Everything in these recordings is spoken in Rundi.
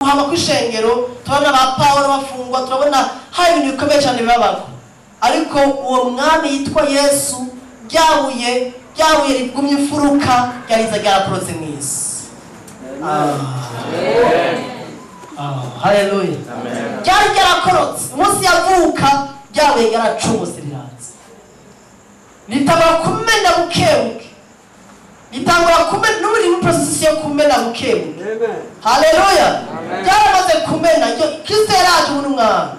Guhama kw'ishengero, turabona ba Pawulo bafungwa, turabona hari ibintu bikomeye cyane bibabako. Ariko uwo mwami yitwa Yesu, ryabuye ryabuye rigumye imfuruka, ryariza ryarakorotse mu isi. Haleluya. Ryari ryarakorotse umunsi yavuka, ryabuye ryaracumuse riraza, ritangura kumena bukebuke, ritangura kumena. N'ubu riri muri process yo kumena bukebuke. Haleluya. Ryaramaze kumena. Kristo yaraje, ubu ni umwami,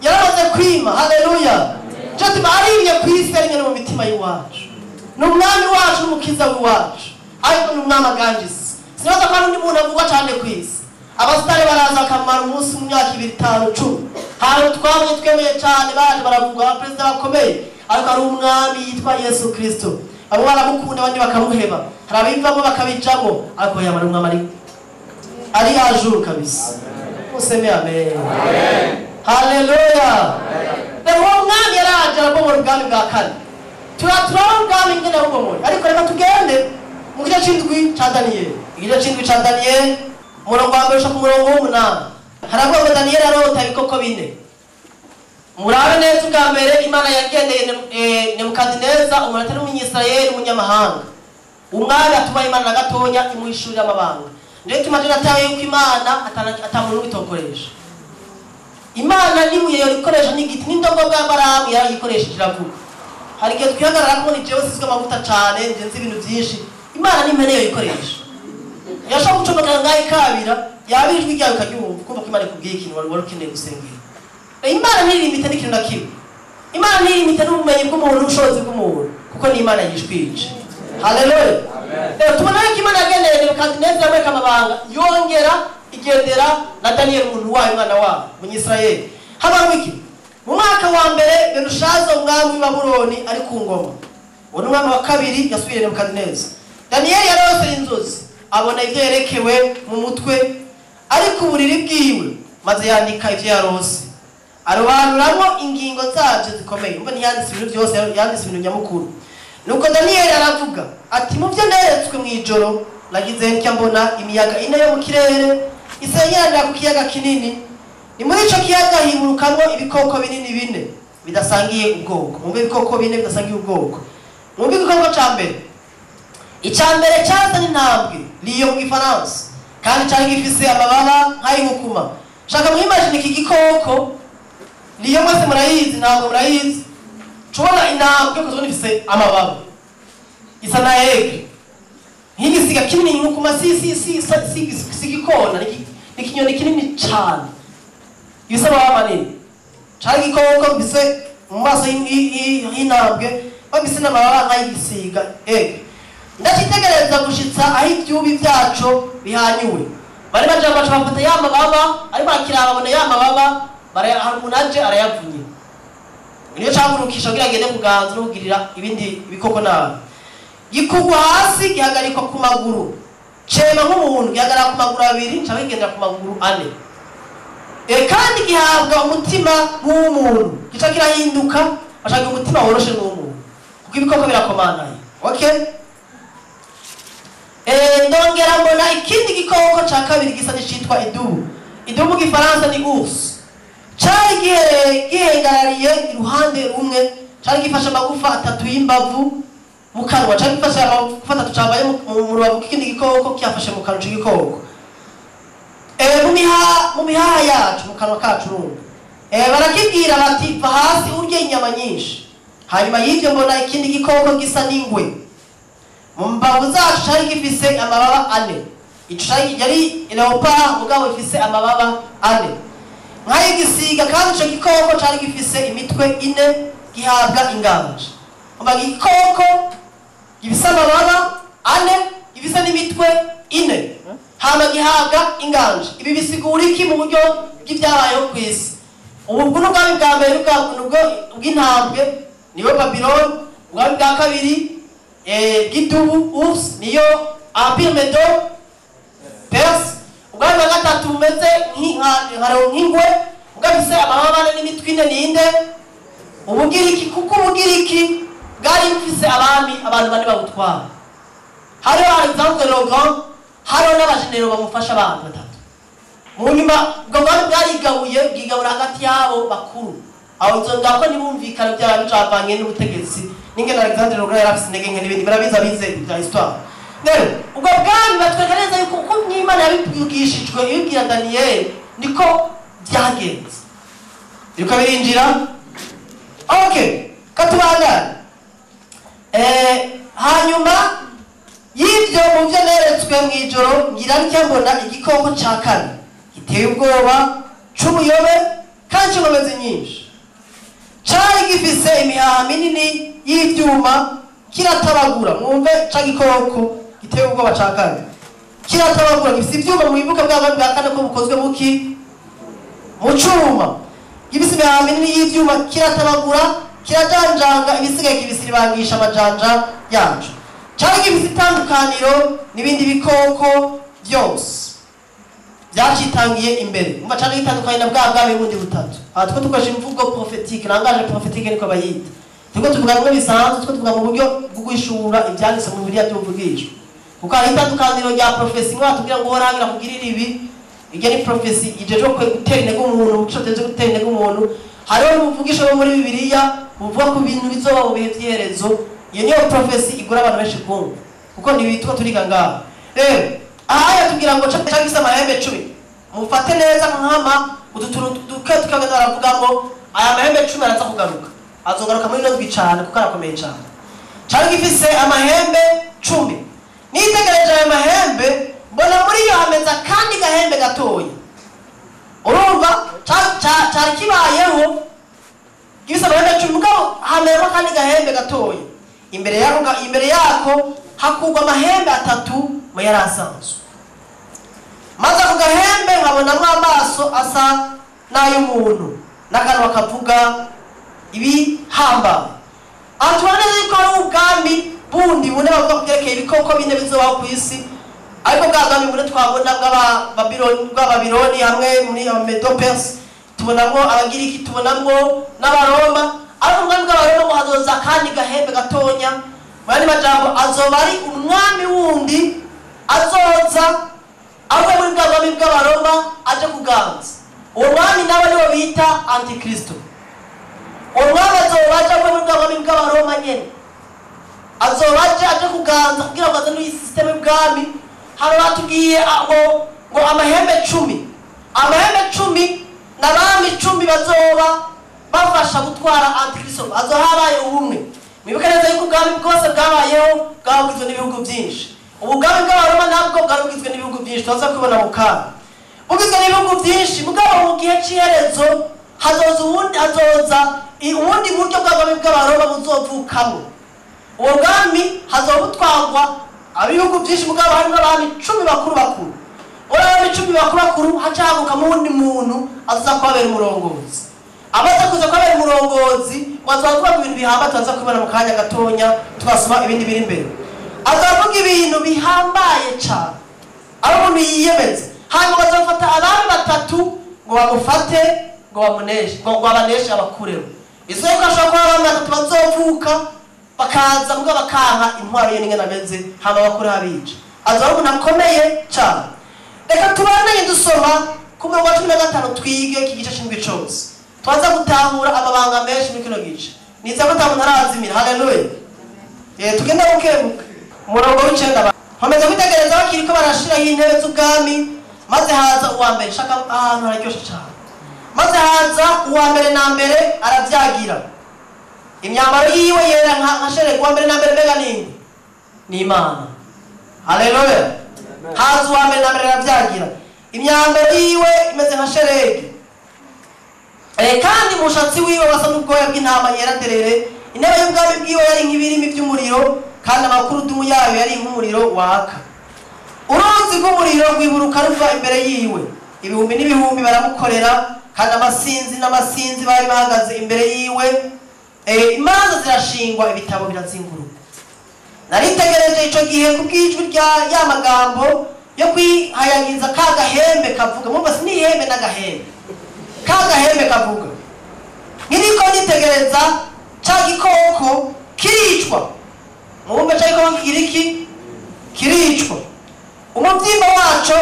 yaramaze kwima. Haleluya. Cyo tuma arimye ku isi, arimye no mu mitima y'iwacu. Ni umwami wacu n'umukiza w'iwacu, ariko ni umwami aganje isi. Sinibaza ko hari undi muntu avugwa cyane ku isi. Abasitari baraza bakamara umunsi, mu myaka 2, 5, 10. Hari twabonye twemeye cyane, baje baravugwa, abaperezida bakomeye. Ariko hari umwami yitwa Yesu Kristo. Abo baramukunda, abandi bakamuheba, hari abivamo bakabijamo, ariko yaba ari umwami ari hejuru kabisa. Museme amen. Haleluya. Rero uwo mwami yaraje arabomora ubwami bwa kane. Turabona ubwami ingene yabubomora, ariko reka tugende mu gice c'indwi ca Daniyeli. Igice c'indwi ca Daniyeli, umurongo wa mbere ushaka umurongo w'umunani, haravuga ngo Daniyeli arota ibikoko bine. Murabe neza, ubwa mbere Imana yagendeye Nebukadineza, umuntu atari umunyisirayeli, umunyamahanga, umwami atuma Imana na gatonya imuhishurira amabanga. Niyo ituma natawe yuko Imana atamuntu itokoresha. Imana n'ibuye yorikoresha, n'igiti, n'indogobe ya Baramu yarayikoresheje iravuga. Hari igihe twihagarara ko ni jewe usizwe amavuta cane, nje nzi ibintu byinshi. Imana n'impene yoyikoresha, yashobora gucomekana ngaho ikabira, yaba ijwi ryawe ukaryumva, ukumva ko Imana ikubwiye ikintu wari ukeneye gusengera. Imana ntirimite n'ikintu na kimwe. Imana ntirimite n'ubumenyi bw'umuntu n'ubushobozi bw'umuntu, kuko ni Imana yishwije. Haleluya. Rero tubona yuko Imana yagendeye Nebukadineza, yamwereka amabanga, yongera igendera na Daniyeli, umuntu wayo, umwana wayo, umunyisirayeli. Habaho iki? Mu mwaka wa mbere Berushaza umwami w'i Babuloni ari ku ngoma, uwo ni umwami wa kabiri yasubiye Nebukadineza, Daniyeli yarose inzozi, abona ibyo yerekewe mu mutwe ari ku buriri bwiwe, maze yandika ibyo yarose, arobanuramo ingingo zabyo zikomeye. Umva, ntiyanditse ibintu byose, yanditse ibintu nyamukuru. Nuko Daniyeli aravuga ati: "Mu byo neretswe mu ijoro, nagize ntya mbona imiyaga ine yo mu kirere isenyeranira ku kiyaga kinini. Ni muri ico kiyaga hiburukamwo ibikoko binini bine bidasangiye ubwoko." Mwumve, ibikoko bine bidasangiye ubwoko. Mwumve igikoko ca mbere. Icya mbere cyasa n'intambwe, lion mu Gifaransa, kandi cyari gifise amababa nk'ay'inkukuma. Shaka mwimagine iki gikoko lion. Mwese murayizi, ntabwo murayizi? Tubona intambwe kuko ifise amababa, isa na aigle, nk'igisiga kinini. Inkukuma si igikona, ni ikinyoni kinini cyane gifise amababa manini. Cari igikoko gifise mu maso y'intambwe, bafise n'amababa nk'ay'igisiga aigle. Ndakitegereza gushitsa aho ivyubi vyaco bihanyuwe. Bari baje baca bafata ya mababa, ariko arakiraba abona ya mababa hari umuntu aje arayavunye. Niyo cagurukisha kugira agende kuganza no kugirira ibindi bikoko nabi. Gikugwa hasi, gihagarikwa ku maguru, cema nk'umuntu, gihagarara ku maguru abiri cyangwa kigendera ku maguru ane. Kandi gihabwa umutima nk'uw'umuntu, gica kirahinduka, bashaka umutima woroshe nk'uw'umuntu, kuko ibikoko birakomanaye. Okay. Ndongera mbona ikindi gikoko ca kabiri gisa n'icitwa idubu. Idubu mu Gifaransa ni ours. Cari gihengarariye iruhande rumwe, cari gifashe amagufa atatu y'imbavu mu kanwa, cari gifashe amagufa atatu cavaye mu rubavu k'ikindi gikoko, kiyafashe mu kanwa c'igikoko. Mu mihaha yacu, mu kanwa kacu urumva. Barakibwira bati: "Va hasi urye inyama nyinshi." Hanyuma y'ivyo mbona ikindi gikoko gisa n'ingwe. Mu mbavu zacu cari gifise amababa ane. Ico cari yari léopard, mugabo ifise amababa ane nk'ay'igisiga, kandi ico gikoko cari gifise imitwe ine, gihabwa inganje. Umva, igikoko gifise amababa ane, gifise n'imitwe ine, hama gihabwa inganje. Ibi bisigura iki mu buryo bw'ibyabayeho ku isi? Ubu bwo n'ubwami bwa mbere nubwo bw'intambwe, niyo Babiloni. Ubwami bwa kabiri bw'idubu, ours, niyo Empire Médo-Perse. Ubwami bwa gatatu bumeze nk'ingwe bwafise amababa ane n'imitwe ine ninde? Ubugiriki, kuko Ubugiriki bwari bufise abami, abantu bane babutwara. Hariho Alexandre le Grand, hariho n'abajenero bamufasha, abantu batatu. Mu nyuma ubwo bwami bwarigabuye, bwigabura hagati y'abo bakuru. Aho izo ngako ntibumvikana, byaba bicavanye n'ubutegetsi n'ingene Alexandre le Grand yari afise intege nke n'ibindi, barabizi abize bya histoire. Rero ubwo bwami batwereka neza yuko uko Imana yabibwigishijwe ibibwira Daniyeli niko byagenze, biriko birinjira. Okay, katubandane. Hanyuma y'ibyo, mu byo neretswe mu ijoro, ngira ntya mbona igikoko ca kane giteye ubwoba c'ubuyobe kandi c'inkomezi nyinshi. Cari gifise imihaha minini y'ivyuma, kiratabagura. Mwumve, ca gikoko giteye ubwoba ca kane kiratabagura, gifise ivyuma. Mwibuke bwa bwami bwa kane ko bukozwe muki? Mu cuma. Gifise imihaha minini y'ivyuma, kiratabagura, kirajanjanga ibisigaye, kibisiribangisha amajanja yaco. Cari gifise itandukaniro n'ibindi bikoko byose byacitangiye imbere. Umva, cari gitandukanye na bwa bwami bundi butatu. Aha two dukoresha imvugo prophétique, langage prophétique niko bayita. Turiko tuvuga bimwe bisanzwe, turiko tuvuga mu buryo bwo guhishura ivyanditse mu Bibiliya by'ubuvugishwa, kuko hari itandukaniro rya prophétie. Mwe batubwira ngo uhoraho kugirira ibi, iryo ni prophétie ijejwe gutera intege umuntu, umuco ujejwe gutera intege umuntu. Hariho n'ubuvugisho bwo muri Bibiliya buvuga ku bintu bizoba mu bihe vy'iherezo. Iyo niyo prophétie igura abantu benshi kumva, kuko ntibitwa turiga ngaho. Rero aha yatubwira ngo ca gifise amahembe 10. Mufate neza nkama utu tuntu duke tukagenda baravuga ngo aya mahembe 10 araza kugaruka, azogaruka muri ino ndwi cane kuko arakomeye cane. Cari gifise amahembe 10. Nitegereje ayo mahembe, mbona muri yo hameze akandi gahembe gatoya. Urumva, cari kibayeho gifise amahembe 10, mugabo hameramo akandi gahembe gatoya. Imbere yako hakurwa amahembe 3 mu yari asanzwe. Maze ako gahembe nkabonamwo amaso asa n'ay'umuntu n'akanwa kavuga ibihambaye. Aha tubona neza yuko hari ubwami bundi bune bavuga ku byerekeye ibikoko bine bizobaho ku isi, ariko bwa bwami bune twabona bw'Ababiloni hamwe muri Medo-Perse, tubonamwo Abagiriki, tubonamwo n'Abaroma. Ariko ubwami bw'Abaroma ngo hazoza akandi gahembe gatonya. Mu yandi majambo, azoba ari umwami wundi azoza avuye muri bwa bwami bw'Abaroma aje kuganza. Uwo mwami nawe niwo bita Antikristo. Uwo mwami azoba aje avuye muri bwa bwami bw'Abaroma nyene, azoba aje kuganza kugira ngo azane iyi système y'ubwami. Hano batubwiye ngo amahembe 10, amahembe 10 n'abami 10 bazoba bafasha gutwara Antikristo. Azoba habaye ubumwe. Mwibuke neza yuko ubwami bwose bwabayeho bwaba bugizwe n'ibihugu byinshi. Ubu bwami bw'Abaroma nabwo bwari bugizwe n'ibihugu byinshi, turaza kubibona mu kanya. Bugizwe n'ibihugu byinshi, mugabo mu gihe c'iherezo hazoza ubundi, hazoza ubundi buryo bw'abami bw'Abaroma buzovukamo. Uwo bwami hazoba butwagwa abihugu byinshi, mugabo harimo abami 10 bakuru bakuru. Muri abami 10 bakuru bakuru hacagukamo uwundi muntu azoza kubabera umurongozi. Amaze kuza kubabera umurongozi, ngo azovuga ibintu bihambaye, turaza kubibona mu kanya gatonya, tugasoma ibindi biri imbere. Azavuga ibintu bihambaye cane, ari umuntu yiyemeza. Hanyuma bazofata abami 3 ngo bamufate, ngo bamuneshe, ngo babaneshe, abakureho. Izo yuko ashobora kuba abami 3 bazovuka bakaza, mugabo bakanka intwaro ye n'ingene ameze, hama bakureho abica. Azoba ari umuntu akomeye cane. Reka tubandanye dusoma ku murongo wa 15, twige iki gice c'indwi cose, twaza gutahura amabanga menshi muri kino gice. Niza ko ata muntu arazimira. Haleluya. Tugenda bukebuke. Umurongo w'9: nkomeza kwitegereza bakiriko barashiraho intebe z'ubwami, maze haza uwa mbere. Shaka ahantu hararyoshe cane. Maze haza uwa mbere na mbere, aravyagira, imyambaro yiwe yera nka sheregi. Uwa mbere na mbere mbega ninde? Ni Imana. Haleluya. Haza uwa mbere na mbere, aravyagira, imyambaro yiwe imeze nka sheregi, kandi umushatsi wiwe wasa n'ubwoya bw'intama yera derere. Intebe y'ubwami bwiwe yari nk'ibirimi by'umuriro, kandi amakurudumu yayo yari nk'umuriro waka. Uruzi rw'umuriro rwiburuka ruva imbere yiwe. Ibihumbi n'ibihumbi baramukorera, kandi amasinzi n'amasinzi bari bahagaze imbere yiwe. Imanza zirashingwa, ibitabo birazinguruka. Naritegereje ico gihe kubw'ijwi rya ya magambo yo kwihayagiza ka gahembe kavuga. Mumva, si n'ihembe, n'agahembe, ka gahembe kavuga. Nkiriko nitegereza, ca gikoko kiricwa. Mwumve, ca gikoko kiriki kiricwa. Umubyimba waco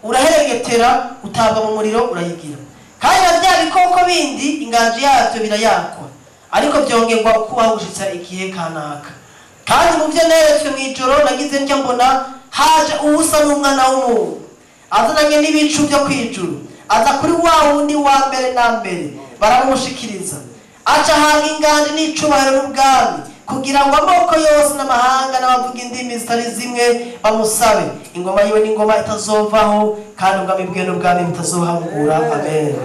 uraheregetera, utabwa mu muriro urayigira. Kandi na bya bikoko bindi inganji yabyo birayakwa, ariko byongerwa kubaho gushitsa igihe kanaka. Kandi mu byo neretswe mu ijoro nagize ntya, mbona haje uwusa n'umwana w'umuntu, azananye n'ibicu byo kwijuru, aza kuri wa wundi wa mbere na mbere, baramushikiriza. Aca ahabwa inganji n'icubahiro n'ubwami, kugira ngo amoko yose n'amahanga n'abavuga indimi zitari zimwe bamusabe. Ingoma yiwe n'ingoma itazovaho, kandi ubwami bwe n'ubwami butazohangura. Amen.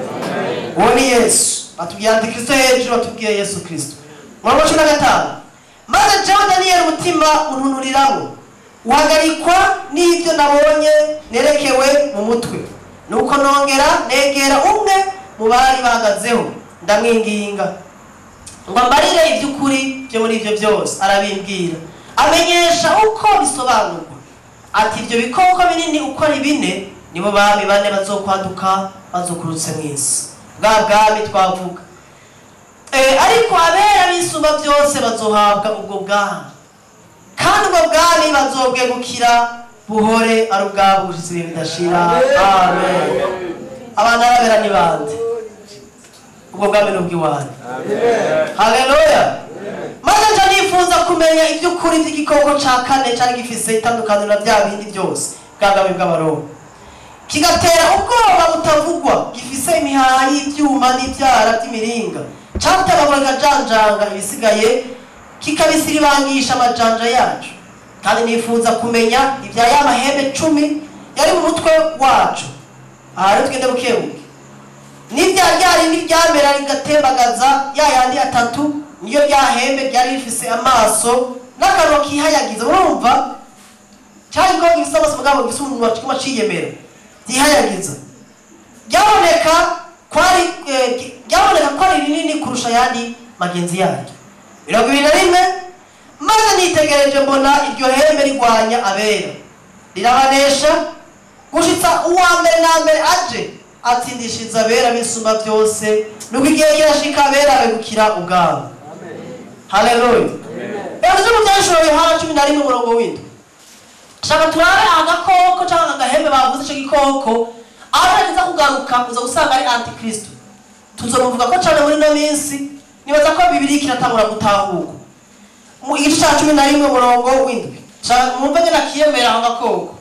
Uwo ni Yesu. Batubwiye Antikristo hejuru, batubwiye Yesu Kristo. Murongo 15: maze jewe Daniyeli umutima untunuriramo, uhagarikwa n'ibyo nabonye nerekewe mu mutwe. Nuko nongera negera umwe mu bari bahagazeho, ndamwinginga ngo ambarire iby'ukuri byo muri ibyo byose. Arabimbwira, amenyesha uko bisobanurwa, ati: ibyo bikoko binini uko ari bine nibo bami bane bazokwaduka bazokurutse mu isi, bwa bwami twavuga. Ariko abera bisumba byose bazohabwa ubwo bwami, kandi ubwo bwami bazobwegukira, buhore ari ubwabo gushitsa ibihe bidashira. Amen. Abantu arabera ni bande? Ubwo bwami ni ubw'iwanyu. Haleluya. Maze nca nifuza kumenya iby'ukuri by'igikoko ca kane cari gifise itandukaniro na bya bindi byose, bwa bwami bw'Abaroma, kigatera ubwoba butavugwa, gifise imihaha y'ibyuma n'ibyara by'imiringa, catabagura ikajanjanga ibisigaye, kikabisiribangisha amajanja yacu. Kandi nifuza kumenya ibya ya mahembe 10 yari mu mutwe wacu. Aha rero tugende bukebuke. N'ibya rya rindi ryamera rigatembagaza ya yandi atatu, niyo rya hembe ryari rifise amaso n'akanwa kihayagiza. Urumva cyari ko gifise amaso mugabo gifise umunwa kiguma ciyemera, byihayagiza. Ryaboneka ko ari rinini kurusha ayandi magenzi yaryo. 21: maze nitegereje mbona iryo hembe rigwanya abera, rirabanesha, gushitsa uwa mbere na mbere aje atsindishiriza abera bisumba byose. Nuko igihe kirashika, abera begukira ubwabo. Haleluya. Rero mu Byahishuriwe Yohana 11 umurongo w'7, shaka turabe agakoko cyangwa agahembe bavuze. Icyo gikoko aho kiza kugaruka uza gusanga ari Antikristo. Tuzomuvuga ko cyane muri ino minsi. Nibaza ko Bibiri kiratangura gutahurwa. Mu igice cya 11 umurongo w'7, mwumve nyine akiyemera aho gakoko.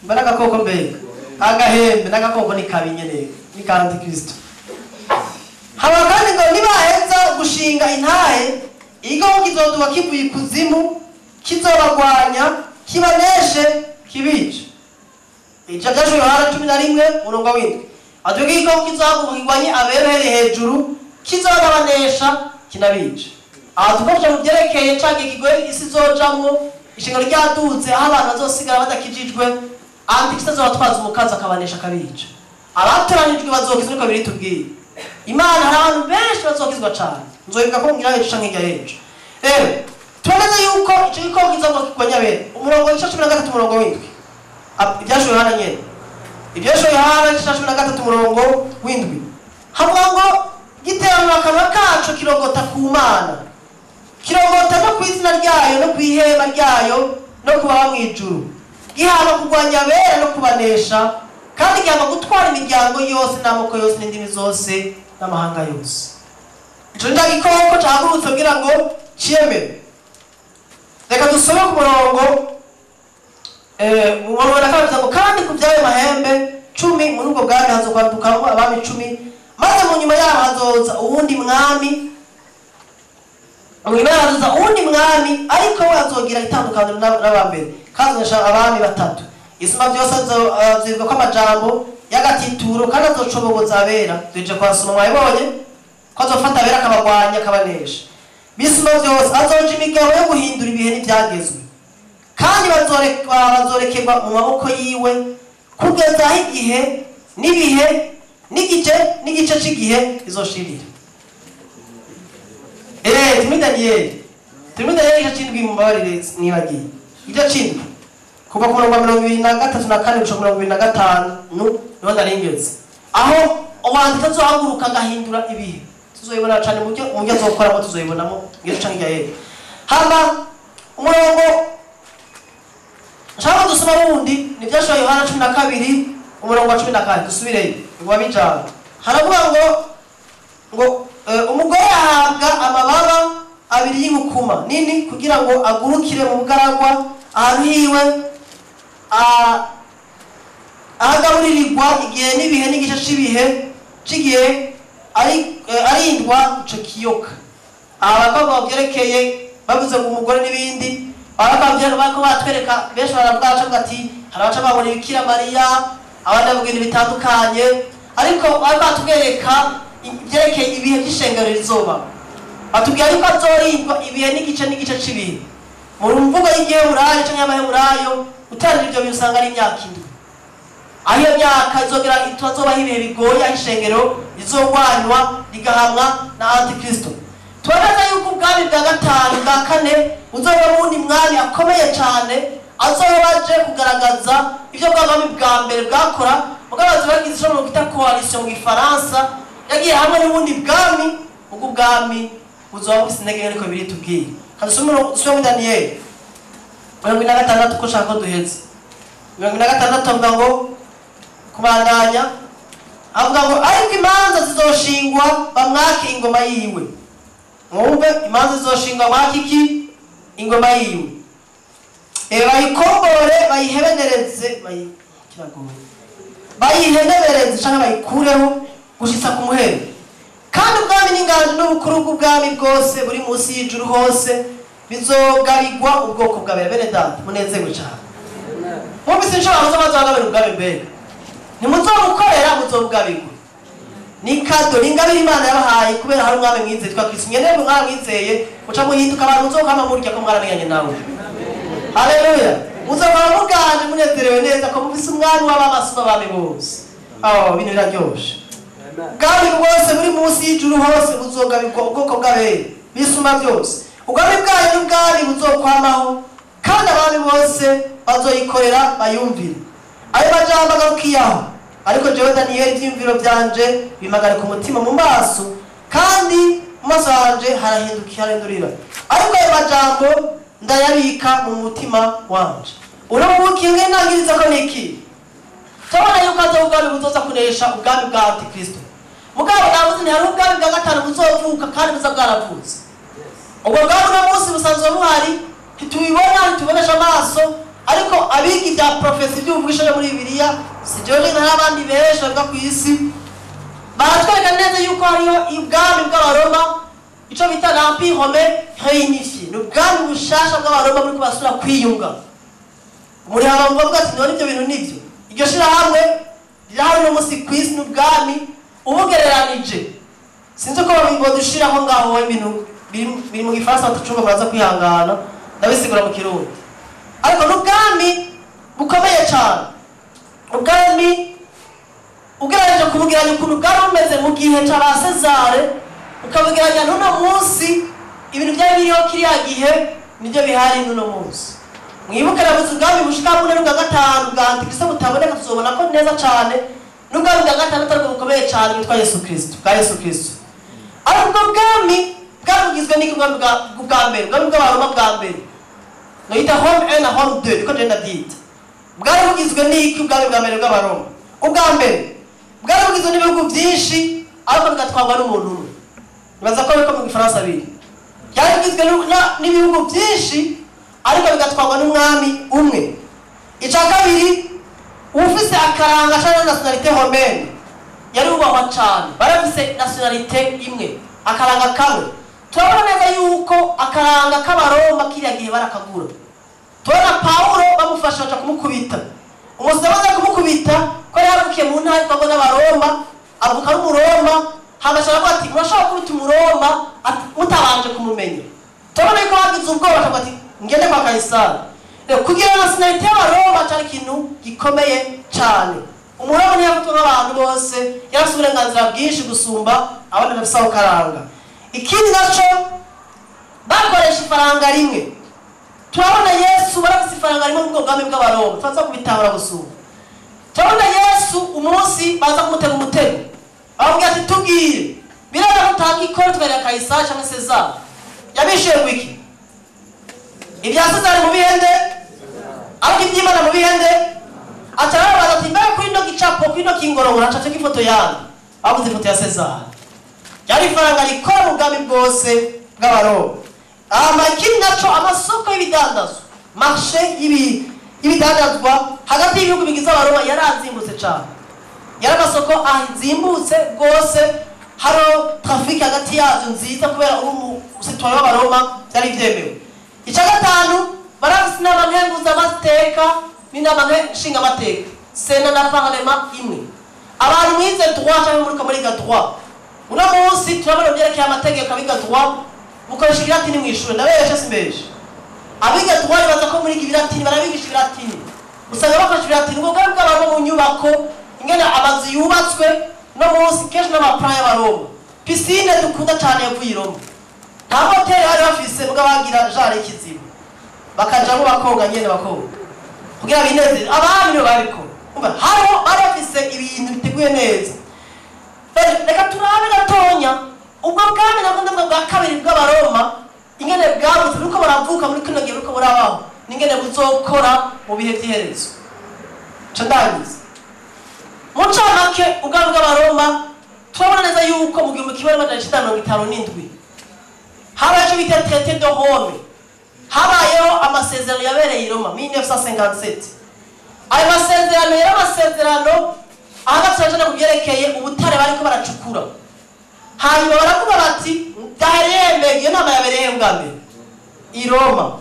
Mba n'agakoko, mbega agahembe n'agakoko ni kabi nyene, ni ka Antikristo. Haba kandi ngo nibaheza gushinga intahe, igikoko kizoduka kivuye ikuzimu, kizobagwanya, kibaneshe, kibice. Ica byashoboye Yohana 11 umurongo w'7 atubwira igikoko kizohaguruka kigwanye abera uhereye hejuru, kizobabanesha, kinabica. Aha tukoresha mu byerekeye ca gihe kigoye isi izojamwo, ishingano ryaduze, aho abantu bazosigara badakijijwe. Antikristo azobatwaza umukazo, akabanesha, akabica. Abatoranijwe bazokizwa, niko biri tubwiye Imana. Hari abantu benshi bazokizwa cane, nzobivuga ko ngira ejo canke hirya y'ejo. Rero tuboneze yuko ico gikoko kizoba kigwanya abera. Umurongo w'igice 13 umurongo w'7, Ibyashuwe Yohana nyene, Ibyashuwe Yohana igice 13 umurongo w'7, havuga ngo giteranura akanwa kaco kirogota ku Mana, kirogota no ku izina ryayo no ku ihema ryayo no kubaho mu ijuru, gihama kurwanya abera no kubanesha, kandi gihama gutwara imiryango yose n'amoko yose n'indimi zose n'amahanga yose. Ico ni ca gikoko cahagurutse kugira ngo ciyemere. Reka dusome ku murongo mu murongo na kabiri ngo: kandi ku by'ayo mahembe 10, muri ubwo bwami hazokwadukamo abami 10, maze mu nyuma yaho hazoza uwundi mwami. Mu nyuma yaho hazoza uwundi mwami, ariko we azogira itandukaniro n'abambere, kandi azonesha abami batatu. Isumba byose azovuga ko amajambo y'agatituro, kandi azocobogoza abera. Tuje kwasoma, mwabibonye ko azofata abera akabagwanya, akabanesha. Bisumba byose azoja imigabo yo guhindura ibihe n'ibyagezwe, kandi bazorekerwa mu maboko yiwe kugeza aho igihe n'ibihe n'igice n'igice cy'igihe bizoshirira. Turi muri Daniyeli igice c'indwi. Mumbabarire, nibagiye igice c'indwi, kuva ku murongo wa 23 na 4 gushika 25 niho naringeze, aho umwanditsi azohaguruka agahindura ibihe. Tuzoyibona cane mu buryo azokoramo, tuzoyibonamo mu gice canke hirya y'ejo. Hama umurongo Nshaka dusoma wundi ni byashoboye Yohana 12 umurongo wa 14 dusubireyo ngo bijana. Haravuga ngo umugore ahabwa amababa abiri y'inkukuma nini kugira ngo agurukire mu bugaragwa ahantu hiwe ahagaburirirwa igihe n'ibihe n'igice c'ibihe c'igihe arindwa ico kiyoka. Abakobwa bavyerekeye bavuze ngo umugore n'ibindi barako batwereka benshi baravuga baca ati hari abaca babona Bikira Mariya abandi bavuga ibintu bitandukanye ariko batwereka ibyerekeye ibihe by'ishengero rizoba batubwira yuko azorindwa ibihe n'igice n'igice c'ibihe. Mu mvugo y'igiheburayo canke y'amaheburayo utarira ivyo bintu usanga ari imyaka 7. Aho iyo myaka izogera itazobaho ibihe bigoye aho ishengero rizogwanywa rigahamwa na Antikristo. Turabaza yuko ubwami bwa gatanu bwa kane buzoba bundi mwami akomeye cyane azoba aje kugaragaza ibyo bwami bwa mbere bwakora. Mugabazi bagize ico bita coalition mu Gifaransa yagiye hamwe n'ubundi bwami ubwo bwami buzoba bufise intege ariko biri tubwiye. Kadusomero dusome Daniel 46 ko shaka duheze. 46 avuga ngo kubandanya avuga ngo ariko imanza zizoshingwa bamwake ingoma yiwe. Mwumve imanza zizoshingwa mwake iki ingoma yiwe. Bayikombore bayihebenereze bayihenebereze canke bayikureho gushitsa ku muhero. Kandi ubwami n'inganji n'ubukuru bw'ubwami bwose buri munsi y'ijuru hose bizogabigwa ubwoko bw'abera. Bene data munezerwe cyane. Mwumvise inshuro bazogabira ubwami mbega ntimuzobukorera muzobugabigwa. Ni kado ni ingabire Imana yabahaye kubera hari umwami mwiza yitwa Kristo. Nyene mwamwizeye muca muhinduka abantu muzokama murya ko mwaramenyanye nawe. Haleluya. Muzokama muganje munezerewe neza ko mufise umwami w'abamasuba bami bose. Oh bintu biraryoshe. Ubwami bwose buri munsi y'ijuru hose buzogabirwa ubwoko bw'abera bisumba byose. Ubwami bwayo n'ubwami buzokwamaho kandi abami bose bazoyikorera bayumvire. Ayo majambo agarukiyaho. Ariko jewe Daniel ivyiyumviro vyanje bimagarika umutima mu maso kandi mu maso yanje harahinduka harindurira. Ariko ayo majambo ndayabika mu mutima wanje. Uramukinge ntangiriza ko niki? Tubona yuko azo ubwami buzoza kunesha ubwami bwa Antikristo. Mugabo navuze nti hari ubwami bwa gatanu buzovuka kandi buza bwaravutse. Ubwo bwami no munsi busanzwe buhari ntitubibona ntitubonesha amaso ariko abiga ibya profesi by'ubwisho muri Bibiliya si jewe n'abandi benshi bavuga ku isi baratwereka neza yuko hariho ubwami bw'Abaroma ico bita l'Empire romain réunifié. Ni ubwami bushasha bw'Abaroma buriko basubira kwiyunga. Muri aba bavuga ati none ibyo bintu nivyo iryo shirahamwe rirahari no munsi ku isi n'ubwami ubugereranije. Sinzi ko babibodushiraho ngaho ibintu biri mu Gifaransa batucumva baraza kwihangana ndabisigura mu Kirundi. Ariko n'ubwami bukomeye cyane. Ubwami ugereranije kubugeranya ukuntu bwari bumeze mu gihe c'aba Sezare ukabugeranya n'uno munsi ibintu byari biriho kiriya gihe nibyo bihari n'uno munsi. Mwibuke navuze ubwami bushika bune n'ubwa gatanu bwa Antikristo butaboneka tuzobona ko neza cyane n'ubwami bwa gatandatu ariko bukomeye cyane bwitwa Yesu Kristo bwa Yesu Kristo. Ariko ubwo bwami bwari bugizwe n'iki? Ubwami bwa mbere ubwami bw'Abaroma bwa mbere noyita Rome 1 na Rome 2 niko ngenda byita. Bwari bugizwe n'iki? Ubwami bwa mbere bw'Abaroma ubwa mbere bwari bugizwe n'ibihugu byinshi ariko bigatwarwa n'umuntu umwe. Nibaza ko ariko mu Gifaransa biri. Byari bugizwe n'ibihugu byinshi ariko bigatwarwa n'umwami umwe. Ica kabiri ufise akaranga cyangwa nationalité romaine yari ubahwa cyane. Barafise nationalité imwe akaranga kamwe. Turabona neza yuko akaranga k'Abaroma kiriya gihe barakagura. Turabona Paulo bamufasha baca kumukubita. Umunsi baza kumukubita ko yaravukiye mu ntara itwarwa n'Abaroma avuka ari Umuroma hagashaka avuga ati murashobora kubita Umuroma mutabanje kumumenya. Turabona yuko bagize ubwoba bakavuga ati ngende kwa Kaisari. Rero kugira nationalité y'Abaroma cyari ikintu gikomeye cyane. Umuroma ntiyafatwa nk'abantu bose yarafise uburenganzira bwinshi gusumba abandi bafise aho karanga. Ikindi naco bakoresha ifaranga rimwe. Turabona Yesu barafise ifaranga rimwe mu bwami bw'Abaroma turaza kubitahura gusumba. Turabona Yesu umunsi baza kumutega umutego bamubwira ati tubwire biraba gutanga ikoro tubereka Kaisari cyangwa Sezari. Yabishuye ngo iki? Ibya Sezari mu bihende Ariko iby'Imana mu bihende atarabaza ati mbere kuri ino gicapo, kuri ino kingorongoro hacafyeko ifoto yande? Bavuze ifoto ya Sezari. Ryari ifaranga rikora mu bwami bwose bw'Abaroma. Ikindi naco, amasoko y'ibidandazwa, marché y'ibidandazwa hagati y'ibihugu bigize Abaroma yarazimbutse cane. Yari amasoko azimbutse rwose, haro trafic hagati yazo nziza, kubera uri umusitwaye w'Abaroma byari byemewe. Icya gatanu, barafise inama nkenguzamateka n'inama nshingamateka, sénat na parlement imwe. Abantu mwize droit cyangwa muriko muriga droit uno munsi, turabona byerekeye amategeko. Abiga droit mukoresha ikilatini mw'ishure, ndabeshe simbeshe? Abiga droit baza ko muriga ibilatini, barabigisha ibilatini, usanga bakoresha ibilatini. Ubwo bwari bw'Abaroma mu nyubako, ingene amazu yubatswe no munsi kenshi n'amaplan y'Abaroma. Piscine dukunda cyane yavuye i Roma. Nta hoteli bari bafise, mbwa bagira jare y'ikiziba, bakajamo bakoga nyene, bakoga kugira binezere. Abami nibo babikora. Umva, hariho bari bafise ibintu biteguye neza. Reka turabe gatonya ubwo bwami nabwo ndavuga bwa kabiri bw'Abaroma, ingene bwabutse, buriko buravuka muri kino gihe, buriko burabaho, n'ingene buzokora mu bihe vy'iherezo. Nca ndangiza. Mu ncamake, ubwami bw'Abaroma turabona neza yuko mu 1957 habaye ico bita traité de Rome. Habayeho amasezerano yabereye i Roma 1957. Ayo masezerano yari amasezerano ahagaze cyane ku byerekeye ubutare bariko baracukura. Hanyuma baravuga bati daherembe. Iyo nama yabereye bwa mbere i Roma.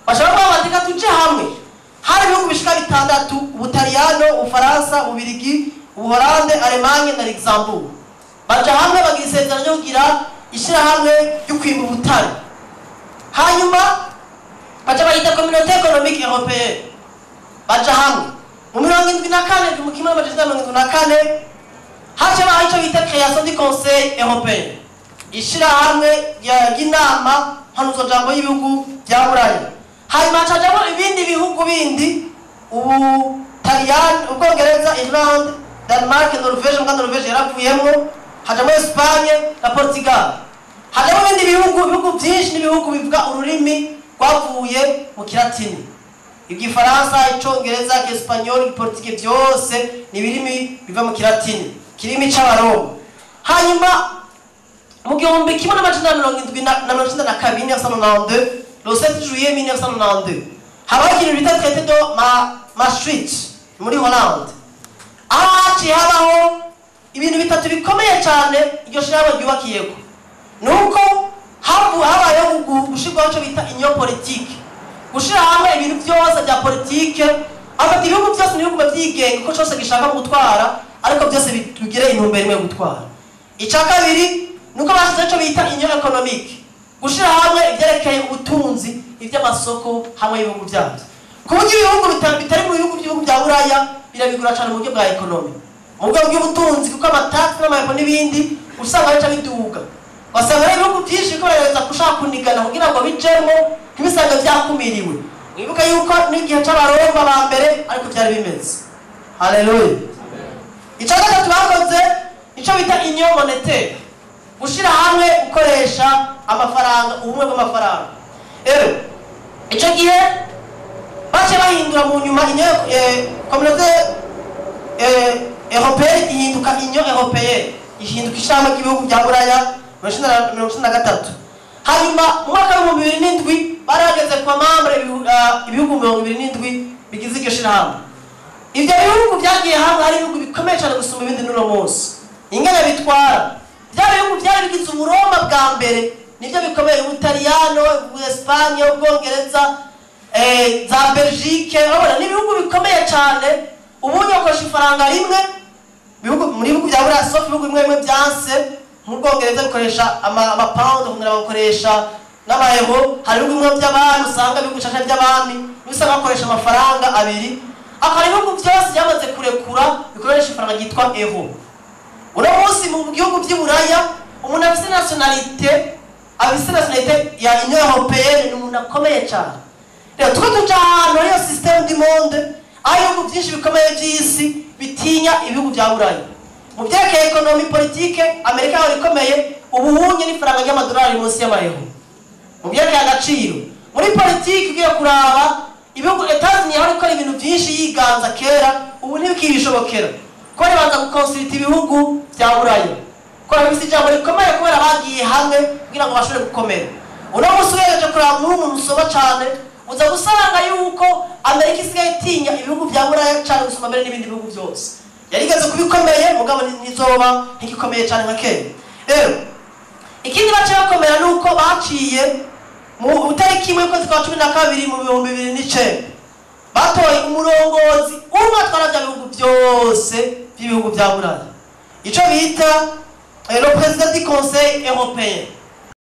Bashaka kuvuga bati reka tuje hamwe. Hari ibihugu bishika bitandatu: Ubutaliyano, Ubufaransa, Ububirigi, Ubuholande, Alemanye na Luxembourg. Baja hamwe, bagira isezerano ryo kugira ishyirahamwe ryo kwimba ubutare. Hanyuma baca bayita Communauté économique européenne. Baja hamwe mu 74, 1974. Haca baho icyo bita création du Conseil européen, ishyirahamwe ry'inama mpanuzwajambo y'ibihugu bya Buraya. Hanyuma hacajamo ibindi bihugu bindi: Ubutaliyani, Ubwongereza, Irlande, Denmark, Norvege. Mbwa Norvege yaravuyemwo, hajamo Espagne na Portugal. Hajamo ibindi bihugu, ibihugu byinshi, n'ibihugu bivuga ururimi rwavuye mu Kilatini: Igifaransa, Icongereza, Icyesipanyoli, Igiportugais, byose ni ibirimi biva mu Kilatini, kirimi c'Abaroma. Hanyuma mu 1972, 1992, le 7 juillet 1992, habaho ikintu bita traité de Maastricht muri Hollande, aho haciye habaho ibintu bitatu bikomeye cyane iryo shirahamwe ryubakiyeko. Ni uko habayeho gushirwaho icyo bita union politique, gushira hamwe ibintu byose bya politike. Afata ibihugu byose n'ibihugu byigenga uko cyose gishaka mu gutwara, ariko byose bigire intumbero imwe yo gutwara. Icya kabiri ni uko bashyizeho icyo bita union économique, gushyira hamwe ibyerekeye ubutunzi, iby'amasoko hamwe y'ibihugu byabyo, ku buryo ibihugu bitari mu bihugu by'ibihugu bya Buraya birabigura cyane mu buryo bwa économie, mu buryo bw'ubutunzi, kuko amataxes n'amahepo n'ibindi usanga bica biduga. Ugasanga rero ibihugu byinshi biriko biragerageza gushaka kunigana kugira ngo bijemwo, ntibisange byakumiriwe. Mwibuke yuko n'igihe c'Abaroma ba mbere ariko byari bimeze. Haleluya! Icya gatatu bakoze nicyo bita union monétaire, gushyira hamwe gukoresha amafaranga, ubumwe bw'amafaranga. Rero icyo gihe bace bahindura mu nyuma union communauté européenne ihinduka Union européenne, ihinduka ishami ry'ibihugu bya Buraya 1993. Hanyuma mu mwaka w'2007 bari bageze ku mamembres ibihugu 27 bigize iryo shirahamwe. Ibyo bihugu byagiye hamwe hari ibihugu bikomeye cyane gusumba ibindi n'uno munsi. Ingene bitwara bya bihugu byari bigize Uburoma bwa mbere nibyo bikomeye: Ubutaliyano, Espanye, Ubwongereza, za Belgique. Urabona ni ibihugu bikomeye cyane. Ubundi bakoresha ifaranga rimwe bihugu muri bihugu bya Buraya, sauf ibihugu bimwe bimwe byanse, nk'Ubwongereza bikoresha amapawundi, kugira bakoresha n'amayero. Hari ibihugu bimwe by'abami, usanga ibihugu bishasha by'abami usanga bakoresha amafaranga abiri. Akaba ibihugu byose byamaze kurekura bikoresha ifaranga ryitwa euro. Uno munsi mu bihugu by'i Buraya, umuntu afise nationalité ya Union européenne ni umuntu akomeye cyane. Rero tuko tuja ahantu hariyo système du monde, aho ibihugu byinshi bikomeye by'isi bitinya ibihugu bya Buraya mu byerekeye économie, politique. Amerika yahora ikomeye, ubuhunye n'ifaranga ry'amadolari munsi y'amayero mu byerekeye agaciro. Muri politike, ugiye kuraba Ibihugu Etazini yahora ikora ibintu byinshi yiganza kera, ubu ntibikibishobokera, ko ribanza gukonsulta ibihugu bya Buraya, ko bifite ijambo rikomeye kubera bagiye hamwe kugira ngo bashobore gukomera. Uno munsi ugereje kuraba muri umuntu usoma cyane, uza gusanga yuko Amerika isigaye itinya ibihugu bya Buraya cyane gusumba mbere n'ibindi bihugu byose. Yarigeze kubikomeye, mugabo ntizoba ntigikomeye cyane nka kera. Rero ikindi baciye bakomera ni uko baciye mu itariki 1 y'ukwezi kwa 12 mu 2009, batoye umurongozi umwe atwara bya bihugu byose by'ibihugu bya Buraya, icyo bita le président du Conseil européen.